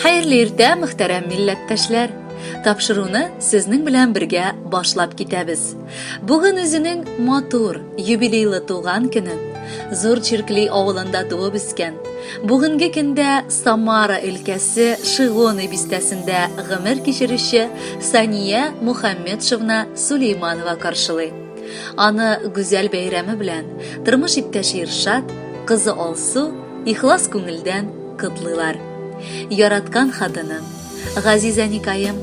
Хәерле иртә, мөхтәрәм милләттәшләр! Тапшыруны сезнең белән бергә башлап китәбез. Бүген үзенең матур, юбилейлы туган көнен Зур Чиркли авылында туып үскән, бүгенге көндә Самара өлкәсе Шигоны бистәсендә гомер кичерүче Сания Мухаммедшевна Сулейманова каршылый. Аны гүзәл бәйрәме белән тормыш иптәше Иршат, кызы Алсу ихлас күңелдән котлыйлар. Яраткан хатыным, газиз әникаем,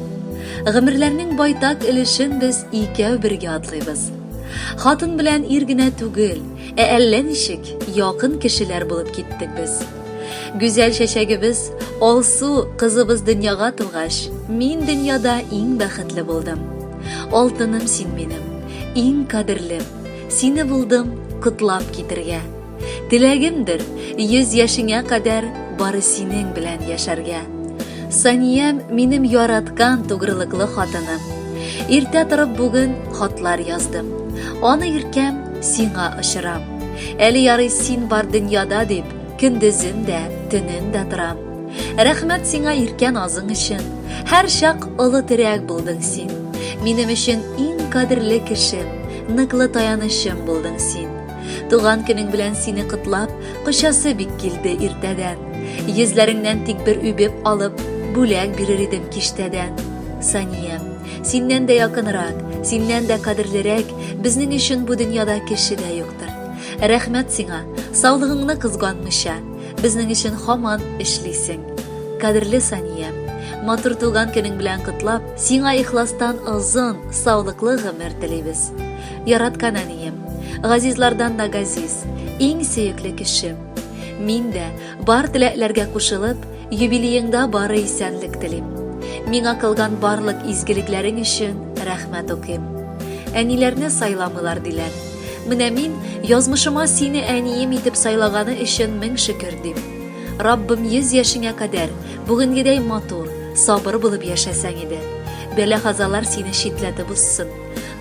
гомерләрнең байтак өлешен без икәү бергә атлыйбыз. Хатын белән ир генә түгел, ә әллә ничек якын кешеләр булып киттек без. Гүзәл чәчәгебез, Алсу кызыбыз дөньяга тугач, мин дөньяда иң бәхетле булдым. Алтыным син минем, иң кадерлем, сине булдым котлап китергә. Теләгемдер, 100 яшеңә кадәр бары синең белән яшәргә. Саниям минем яраткан тугрылыклы хатыным. Иртә торып бүген хатлар яздым. Аны иркәм сиңа очырам. Әле ярый син бар дөньяда дип, көндезен дә, төнен дә торам. Рәхмәт сиңа иркә назың өчен. Һәрчак олы терәк булдың син. Минем өчен иң кадерле кешем, ныклы таянычым булдың син. Туган көнең белән сине котлап, кочасы бик килде иртәдән. Йөзләреңнән тик бер үбеп алып, бүләк бирер идем киштәдән. Саниям, синнән дә якынрак, синнән дә кадерлерәк безнең өчен бу дөньяда кеше дә юктыр. Рәхмәт сиңа, саулыгыңны кызганмыйча, безнең өчен һаман эшлисең. Кадерле Саниям, матур туган көнең белән котлап, сиңа ихластан озын, саулыклы гомер телибез. Яраткан әнием, газизлардан да газиз, иң сөекле кешем. Мин дә, бар теләкләргә кушылып, юбилееңда бары исәнлек телим. Миңа кылган барлык изгелекләрең өчен рәхмәт укыйм. Әниләрне сайламыйлар, диләр. Менә мин язмышыма сине әнием итеп сайлаганы өчен мең шөкер, дим. Раббым 100 яшеңә кадәр бүгенгедәй матур, сабыр булып яшәсәң иде. Бәла-казалар сине читләтеп узсын.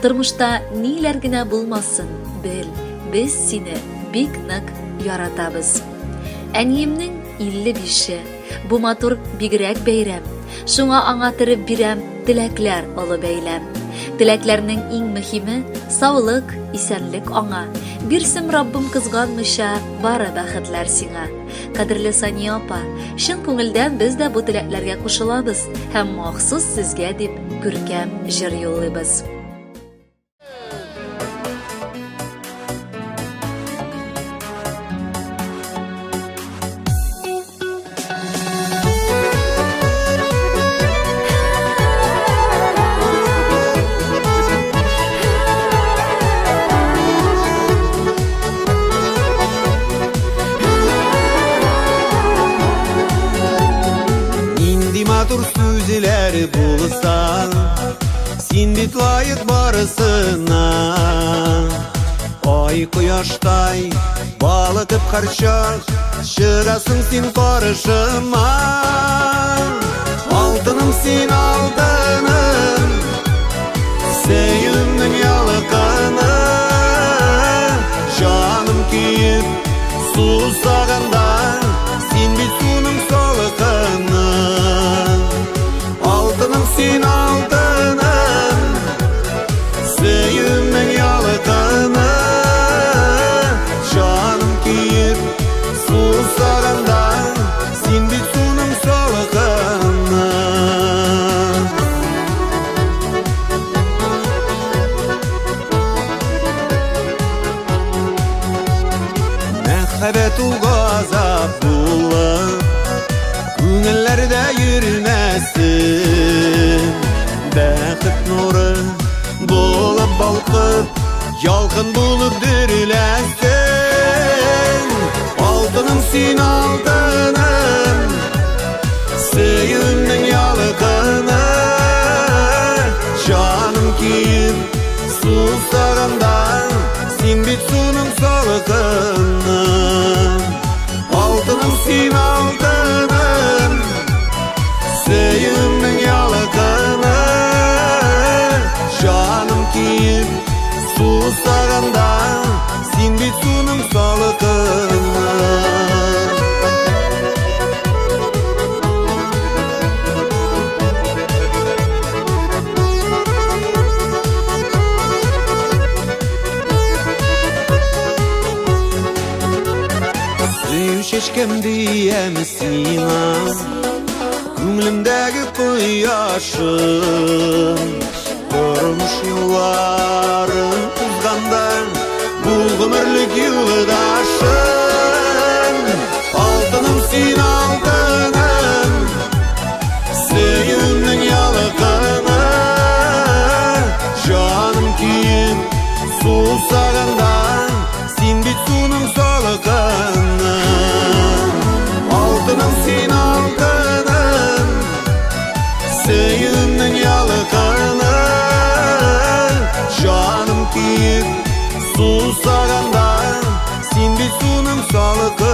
Тормышта ниләр генә булмасын, бел, без сине бик нык яратабыз. Әниемнең 55-е. Бу матур бигрәк бәйрәм. Шуңа аңа төреп бирәм теләкләр олы бәйләм. Теләкләрнең иң мөһиме саулык, исәнлек аңа. Бирсен Раббым кызганмыйча бары бәхетләр сиңа. Кадерле Сания апа, чын күңелдән без дә бу теләкләргә кушылабыз һәм махсус сезгә дип күркәм җыр юллыйбыз. Нинди матур сүзләр булса, Син бит лаек барысына. Ай кояштай балытып һәрчак Чыгасың син карышыма. Алтыным син алтыным, Сөюмнең ялкыны. Җаным көеп, сусаганда, Син бит суның салкыны. Алтыным син алтыным, Сөюмнең ялкыны. Җаным көеп, сусаганда, Син бит суның салкыны. Мәхәббәт ул газап булып, Күңелләрдә йөрмәсен. Бәхет нуры булып балкып, Ялкын булып дөрләсен. Алтыным син алтыным, Сөюемнең ялкыны. Җаным көеп, сусаганда, Син бит суның салкыны. Алтыным син алтыным, Сөюемнең ялкыны. Җаным көеп, сусаганда, Син бит суның салкыны. Иркәм диям сиңа, Күңлемдәге кояшым. Тормыш юлларын узганда, Бул гомерлек юлдашым. Алтыным син, алтыным, Сөюемнең ялкыны. Җаным көеп, сусаганда, Син бит суның салкыны. Алтыным син, алтыным, Сөюемнең ялкыны. Җаным көеп, сусаганда, Син бит суның салкыны.